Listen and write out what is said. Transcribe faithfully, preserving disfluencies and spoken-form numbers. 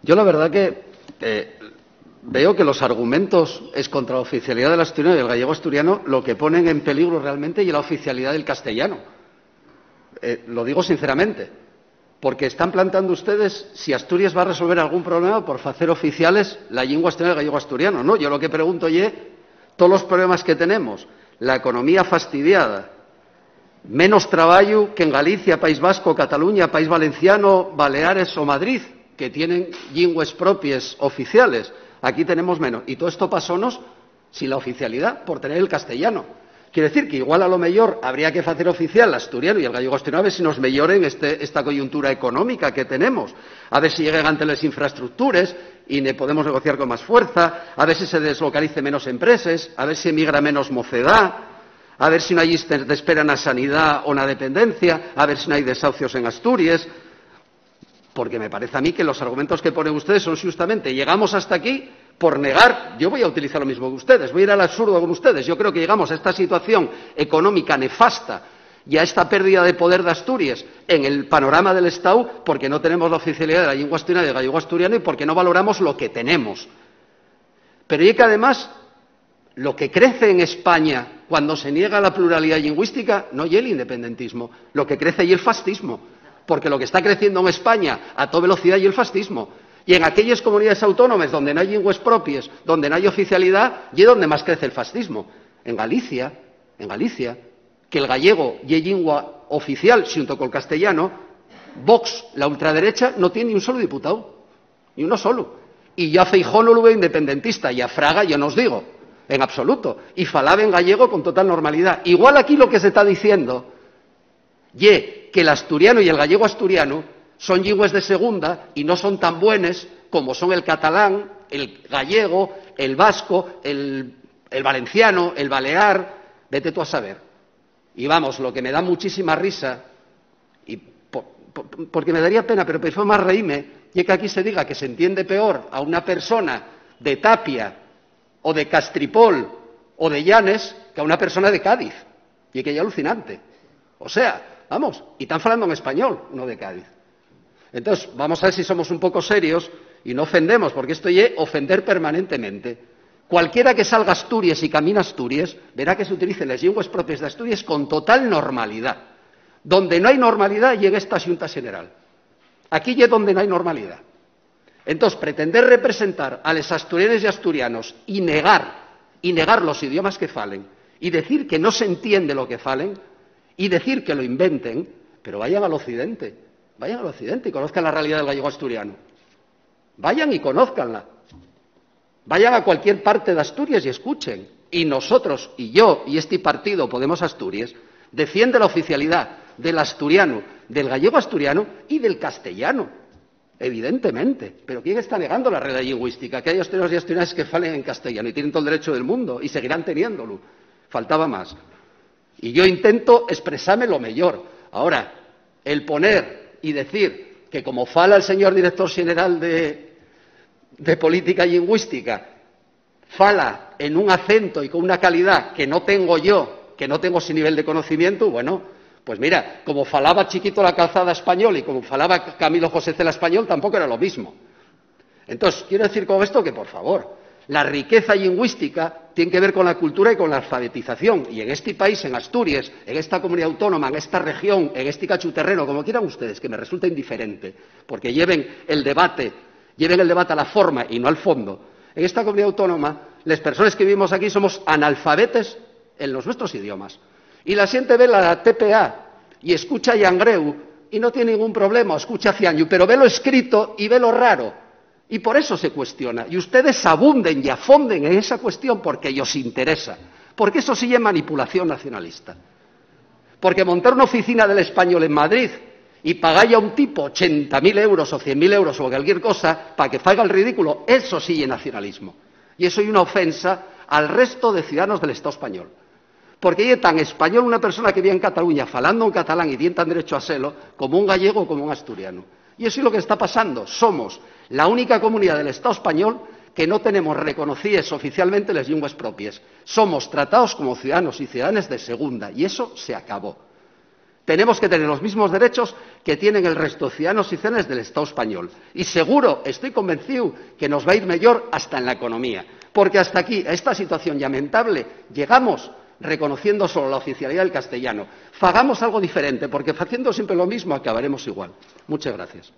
Yo la verdad que, eh, veo que los argumentos es contra la oficialidad del asturiano y del gallego asturiano lo que ponen en peligro realmente y la oficialidad del castellano. Eh, lo digo sinceramente, porque están plantando ustedes si Asturias va a resolver algún problema por facer oficiales la lengua asturiana y el gallego asturiano. No, yo lo que pregunto ye, todos los problemas que tenemos, la economía fastidiada, menos trabajo que en Galicia, País Vasco, Cataluña, País Valenciano, Baleares o Madrid, que tienen lingües propies oficiales. Aquí tenemos menos. Y todo esto pasónos sin la oficialidad, por tener el castellano. Quiero decir que igual a lo mejor habría que hacer oficial el asturiano y el gallego asturiano a ver si nos mejoren este, esta coyuntura económica que tenemos, a ver si lleguen antes las infraestructuras y ne podemos negociar con más fuerza, a ver si se deslocalice menos empresas, a ver si emigra menos mocedad, a ver si no hay listes d'espera na sanidá o na dependencia, a ver si no hay desahucios en Asturias, porque me parece a mí que los argumentos que ponen ustedes son justamente, llegamos hasta aquí por negar, yo voy a utilizar lo mismo que ustedes, voy a ir al absurdo con ustedes, yo creo que llegamos a esta situación económica nefasta y a esta pérdida de poder de Asturias en el panorama del Estado porque no tenemos la oficialidad de la lengua asturiana y del gallego asturiano y porque no valoramos lo que tenemos. Pero y que además lo que crece en España cuando se niega la pluralidad lingüística no ye el independentismo, lo que crece ye el fascismo, porque lo que está creciendo en España a toda velocidad ye el fascismo. Y en aquellas comunidades autónomas donde no hay lingües propias, donde no hay oficialidad, ye donde más crece el fascismo. En Galicia, en Galicia, que el gallego ye lingua oficial junto con el castellano, Vox, la ultraderecha, no tiene ni un solo diputado. Ni uno solo. Y yo a Feijóo no lo veo independentista, y a Fraga yo no os digo, en absoluto. Y falaben gallego con total normalidad. Igual aquí lo que se está diciendo ye que el asturiano y el gallego asturiano son lingües de segunda y no son tan buenes como son el catalán, el gallego, el vasco, el, el valenciano, el balear. Vete tú a saber. Y vamos, lo que me da muchísima risa, y po-, po-, porque me daría pena, pero prefiero más reíme, ye que aquí se diga que se entiende peor a una persona de Tapia o de Castripol o de Llanes que a una persona de Cádiz. Y que es alucinante. O sea, vamos, y están hablando en español, uno de Cádiz. Entonces, vamos a ver si somos un poco serios y no ofendemos, porque esto ye ofender permanentemente. Cualquiera que salga a Asturias y camine a Asturias verá que se utilicen las lenguas propias de Asturias con total normalidad. Donde no hay normalidad, llega esta Junta General. Aquí ye donde no hay normalidad. Entonces, pretender representar a los asturianos y asturianos y negar, y negar los idiomas que falen, y decir que no se entiende lo que falen, y decir que lo inventen, pero vayan al occidente, vayan al occidente y conozcan la realidad del gallego asturiano. Vayan y conózcanla. Vayan a cualquier parte de Asturias y escuchen. Y nosotros, y yo, y este partido, Podemos Asturias, defiende la oficialidad del asturiano, del gallego asturiano y del castellano, evidentemente. Pero ¿quién está negando la realidad lingüística? Que hay asturianos y asturianas que falen en castellano y tienen todo el derecho del mundo y seguirán teniéndolo. Faltaba más. Y yo intento expresarme lo mejor. Ahora, el poner y decir que como fala el señor director general de, de política lingüística, fala en un acento y con una calidad que no tengo yo, que no tengo ese nivel de conocimiento, bueno, pues mira, como falaba Chiquito La Calzada español y como falaba Camilo José Cela español, tampoco era lo mismo. Entonces, quiero decir con esto que, por favor, la riqueza lingüística tiene que ver con la cultura y con la alfabetización. Y en este país, en Asturias, en esta comunidad autónoma, en esta región, en este cacho terreno, como quieran ustedes, que me resulta indiferente, porque lleven el debate, lleven el debate a la forma y no al fondo. En esta comunidad autónoma, las personas que vivimos aquí somos analfabetes en los nuestros idiomas. Y la gente ve la T P A y escucha Yangreu y no tiene ningún problema, escucha Ciañu, pero ve lo escrito y ve lo raro. Y por eso se cuestiona. Y ustedes abunden y afonden en esa cuestión porque ellos interesa. Porque eso sí es manipulación nacionalista. Porque montar una oficina del español en Madrid y pagar a un tipo ochenta mil euros o cien mil euros o cualquier cosa para que faiga el ridículo, eso sí es nacionalismo. Y eso es una ofensa al resto de ciudadanos del Estado español. Porque ye tan español una persona que vive en Cataluña falando en catalán y tien tan derecho a selo como un gallego o como un asturiano. Y eso es lo que está pasando. Somos la única comunidad del Estado español que no tenemos reconocidas oficialmente las lenguas propias. Somos tratados como ciudadanos y ciudadanas de segunda y eso se acabó. Tenemos que tener los mismos derechos que tienen el resto de ciudadanos y ciudadanas del Estado español. Y seguro, estoy convencido, que nos va a ir mejor hasta en la economía. Porque hasta aquí, a esta situación lamentable, llegamos reconociendo solo la oficialidad del castellano. Fagamos algo diferente, porque haciendo siempre lo mismo acabaremos igual. Muchas gracias.